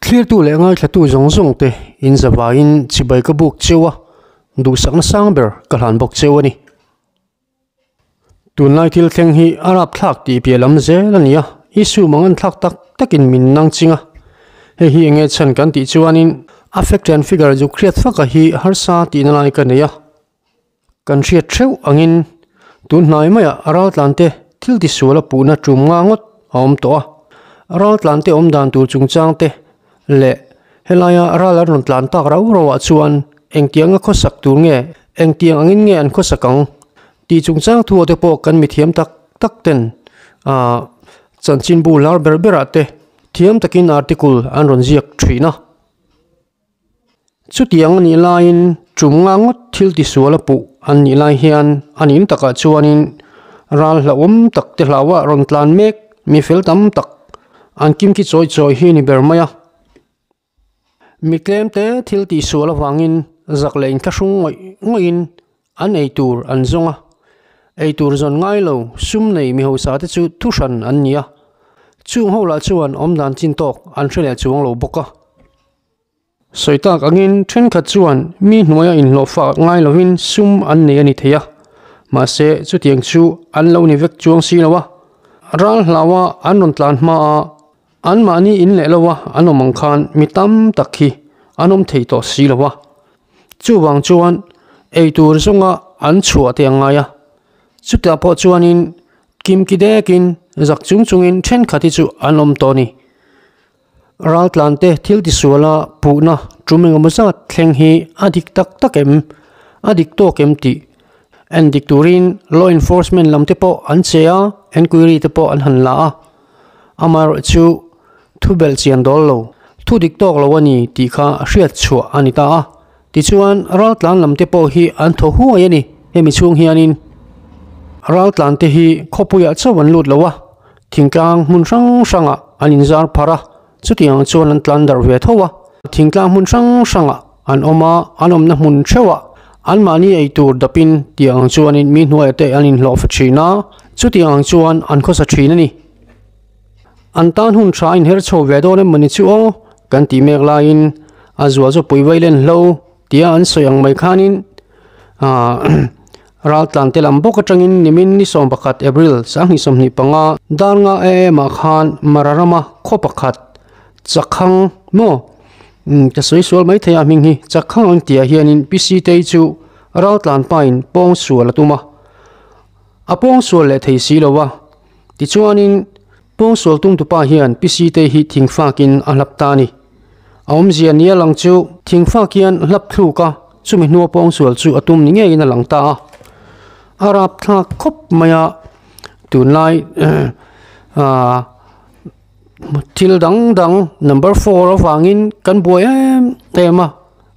Thlirtu leh ngaithlatu zawng zawng te in zavaiin chibai ka buk cheu a, duhsakna sang ber ka hlan bawk cheu a ni. Tunlai thil thleng hi a rapthlak tih piah lam zel a ni a, issue mang an thlak tak takin min nang ching a. Hei hi enge chhan kan tih chuanin a fact and figure zuk hriat faka hi harsa tihna lai ka nei a. Kan hriat theuh angin tun hnai maiah raltlante thil tisual a puhna tum nga ngawt a awm tawh a. Raltlante awm dan tur chungchangte leh helaia ral an rawn tlan tak rau rauah chuan engtianga khawsak tur nge, engtiang angin nge an khawsak ang tih chungchang thu te pawh kan mithiam tak tak ten ah chanchinbu lar ber berah te thiam takin article an rawn ziak thin a. Chutiang a nih laiin tum nga ngawt thil tisual a puh an nih lai hian a nin takah chuanin ral hlauhawm tak te hlauha rawn tlan mek mi fel tam tak an kimki chawi chawi hi ni ber mai a. Mi tlem te thil tihsual avangin zak leh inthlahrung ngawih ngawihin an ei tur an zawng a, ei tur zawn ngai lo sum nei mi hausa te chu thuhran an ni a, chung ho lah chuan awmdan chin tawk an hre leh chuang lo bawk a. Sawi tak angin thenkhat chuan mi hnuaia inhlawhfak ngai lovin sum an nei a ni thei a, mahse chutiang chu an lo ni vek chuang si lo a, ral hlaua an rawn tlan hmaa Anmahni in leh lo a an awm ang khan mi tam tak hi an awm thei tawh si lo a, chuvang chuan eitur zawnga an chhuah te a ngai a, chutah pawh chuanin kimki dekin zak chung chungin thenkhat hi chu an awm tawh a ni. Raltlante thil tisuala puhna tum engemaw zat thleng hi a dik tak tak em, a dik tawk em tih en dik turin law enforcement lam te pawh an che a, enquiry te pawh an han la a. Amaherawh chu thu belh chian dawl lo, thu dik tawk lo a ni tih kha hriat chhuah a ni ta a. Tichuan, raltlan lam te pawh hi an thaw huai a ni. Hemi chhung hianin raltlan te hi khawpuiah chauh an lut lo a, thingtlang hmun hrang hrangah an inzar pharh a, chutiang chuan an tlan darh ve tho a. Thingtlang hmun hrang hrangah an awm a, an awmna hmun theuhah anmahni ei tur dapin tiang ang chuanin mi hnuaiah te an inhlawh fa thin a, chutiang ang chuan an khawsa thin a ni. An tan hun tha a inher chho ve dawn em mawni chu aw kan tih mek laiin a zual chu pui vai len hlo tia an sawi ang mai khanin ah raltlan te lam bawk atangin nimin ni 11 April 2025 dar nga am ah khan Mara rama khaw pakhat Chakhang maw umm ka sawi sual mai thei a hming hi Chakhang ang tih ah hianin PC tei chu raltlan pain pawng sual a tum a a pawng sual leh thei si lo a. Tichuanin, pawngsual tumtupa hian Pisite hi thingfakin a hlap ta a ni. A awmzia nia lang chu thingfak hian hlap thluk a, chumi hnua pawngsual chu a tum ni ngeiin a lang ta a. A rapthlak khawp mai a, tunlai thil dang dang number four avangin kan buai em em a,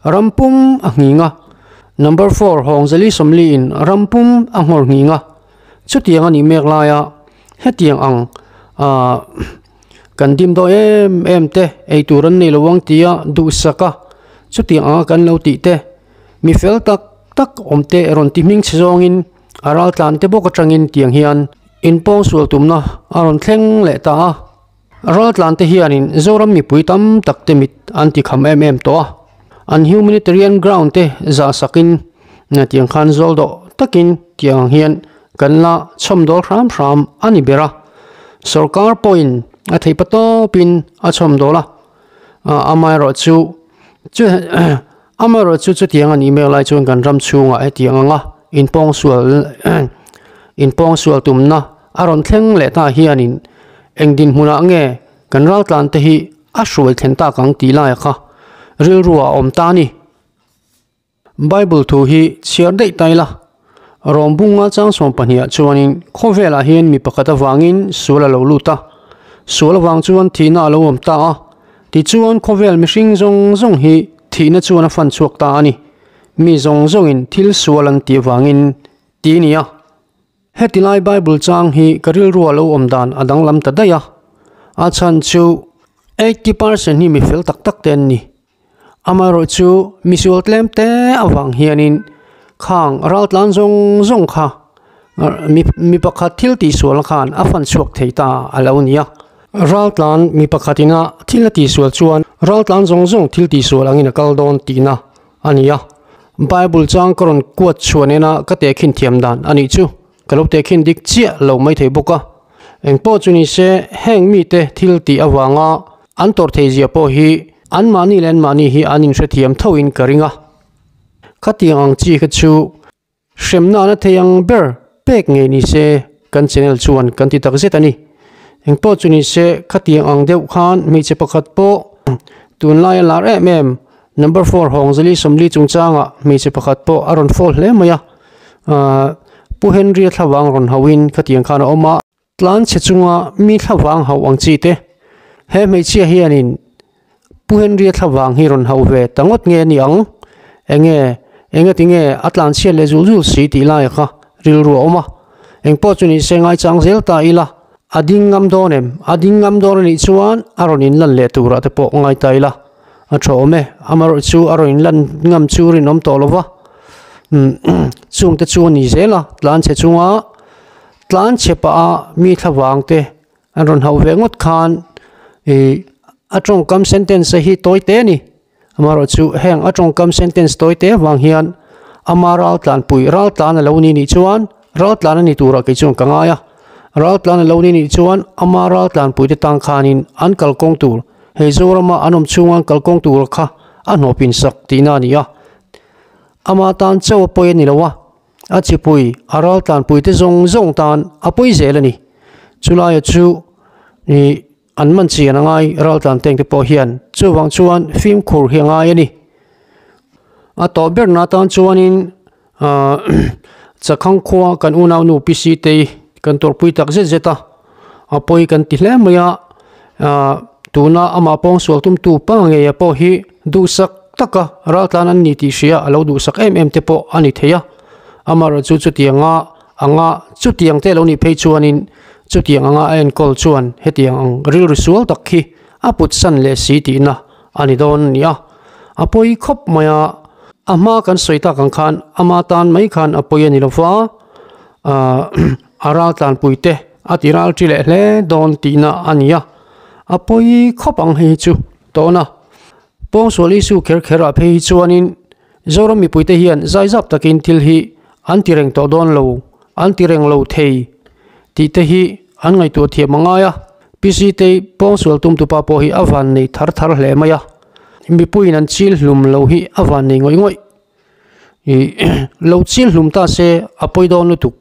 rampum a nghing a, number four Hawngzali Sawmliin rampum a nghawr nghing a. Chutiang a nih mek laia hetiang ang ah kan dim dawn em em te eitur an nei lo ang tia duhsak a chutiang anga kan lo tih te mi fel tak tak awm te rawn ti hming chhe zawngin a ral tlan te bawk atangin tiang hian inpawng sual tumna a rawn thleng leh ta a ral tlan te hianin Zoram mipui tam tak te mit an ti kham em em tawh a an humanitarian ground te zah sakin tiang khan zawl dawh takin tiang ang hian kan la chhawm dawl hram hram a ni ber a sorkar pawhin a theih pa tawpin a chhawm dawl a amaherawh chu chu amaherawh chu chutiang a nih mek lai chuan kan ram chhungah hetiang anga inpawng sual inpawng sual tumna a rawn thleng leh ta hianin eng dinhmunah nge kan raltlan te hi a hruai thlen tak ang tih laia kha rilru a awm ta a ni. Bible thu hi chhiar daih ta ila, Rawmbunga chang 12 ah chuanin khawvelah hian mi pakhat avangin sual a lo lut a, sual avang chuan thihna a lo awm ta a, tichuan khawvel mihring zawng zawng hi thihna chuan a fan chhuak ta a ni, mi zawng zawngin thil sual an tih avangin ti a ni a. Hetilai Bible chang hi ka rilrua lo awm dan a danglam ta daih a, a chhan chu 80% hi mi fel tak tak te an ni. Amaherawhchu misual tlem te avang hianin khang raltlan zawng zawng kha mi mi pakhat thil tihsual khan a fan chhuak thei ta a lo ni a. Raltlan mi pakhatina thil a tihsual chuan raltlan zawng zawng thil tihsual angin a kal dawn tihna a ni a. Bible chang ka rawn kuat chhuah nena ka tehkhin thiam dan a nih chu ka lo tehkhin dik chiah lo mai thei bawk a. Engpawh chu ni se heng mite thil tih avanga an tawrh thei zia pawh hi anmahni leh anmahni hi an inhrethiam thoin ka ring a. Khatiang ang chi kha chu Hremna na thei ang ber pek ngei ni se kan channel chuan kan ti tak zet a ni. Engpawh chu ni se khatiang ang deuh khan hmeichhe pakhat pawh tunlai a lar em em number four Hawngzali Sawmli chungchangah hmeichhe pakhat pawh a rawn fall hle mai a. Ahh Pu Henry-a thlavang rawn hauhin khatiang khan a awm a. Tlanchhe chunga mi thlavang hauh ang chi te. He hmeichhia hianin Pu Henry-a thlavang hi rawn hauh ve ta ngawt nge a ni ang? Enge, enga tinge a tlanchhiat leh zul zul si tih laia kha rilru a awm a. Engpawh chu ni se ngaichang zel ta ila, a ding ngam dawn em? A ding ngam dawn a nih chuan a rawn inlan leh turah te pawh ngai ta ila. A tha awm e, amaherawh chu a rawn inlan ngam chu rinawm tawh lo va. Chungte chu a ni zel a, tlanchhe chunga Tlanchhe pah a mi thlavang te an rawn hauh ve ngawt khan ih a tawngkam sentence hi tawi te a ni amaherawh chu heng a tawngkam sentence tawi te avang hian ama ral tlanpui ral tlan a lo ni nih chuan ral tlan a ni turah kei chuan ka ngai a ral tlan a lo ni nih chuan ama ral tlanpui te tang khanin an kalkawng tur hei Zorama an awm chhunga an kalkawng tur kha a hnawhpin sak tihna a ni a ama tan chauh a pawi a ni lo a. A chipui, a raltlanpui te zawng zawng tan a pawi zel a ni. Chulaia chu ih an man chian a ngai raltlan teng te pawh hian chuvang chuan fimkhur hi a ngai a ni. A tawh berna tan chuanin ah Chakhang khua kan unaunu Pi Sitei kan tawrhpui tak zet zet a, a pawi kan ti hle mai a, ah tuna amah pawngsual tumtu pa ngeia pawh hi duhsak taka raltlan an ni tih hria a lo duhsak em em te pawh a ni thei a, amaherawh chu chutianga anga chutiang te lo nih phei chuanin chutiang anga a enkawl chuan hetiang ang rilru sual tak hi a put san leh si tihna a ni dawn a ni a, a pawi khawp mai a, a hma kan sawi tak ang khan ama tan mai khan a pawi a ni lova ah a raltlanpui te a ti ral ṭi leh hle dawn tihna a ni a, a pawi khawp ang hei hi chu tawn a. Pawngsual issue kher kher ah phei hi chuanin Zoram mipuite hian zaizap takin thil hi an ti reng tawh dawn lo, an ti reng lo thei tih te hi an ngaihtuah thiam a ngai a. PC te pawngsual tumtupa pawh hi a van nei thar thar hle mai a, mipuiin an chil hlum lo hi a van nei ngawih ngawih. Ih lo chil hlum ta se a pawi dawn lutuk.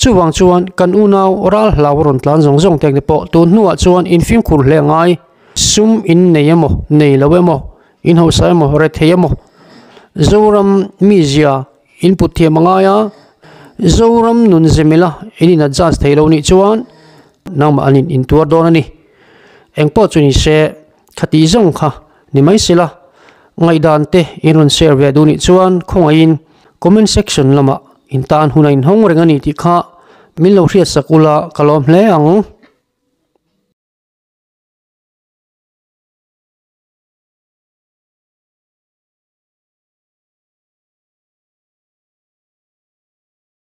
Chuvang chuan kan unau ral hlau rawn tlan zawng zawng tek te pawh tun hnuah chuan in fimkhur hle a ngai. Sum in nei emaw, nei lo emaw, in hausa emaw, rethei emaw, Zoram mizia in put thiam a ngai a, Zoram nun zemila in in adjust thei lo nih chuan nangmah an in intuar dawn a ni. Engpawh chu ni se khati zawng kha ni mai sela, ngaihdan te in rawn share ve duh nih chuan khawngaihin comment section lamah in tan hun a inhawng reng a ni tih kha min lo hriatsak ula ka lawm hle ang.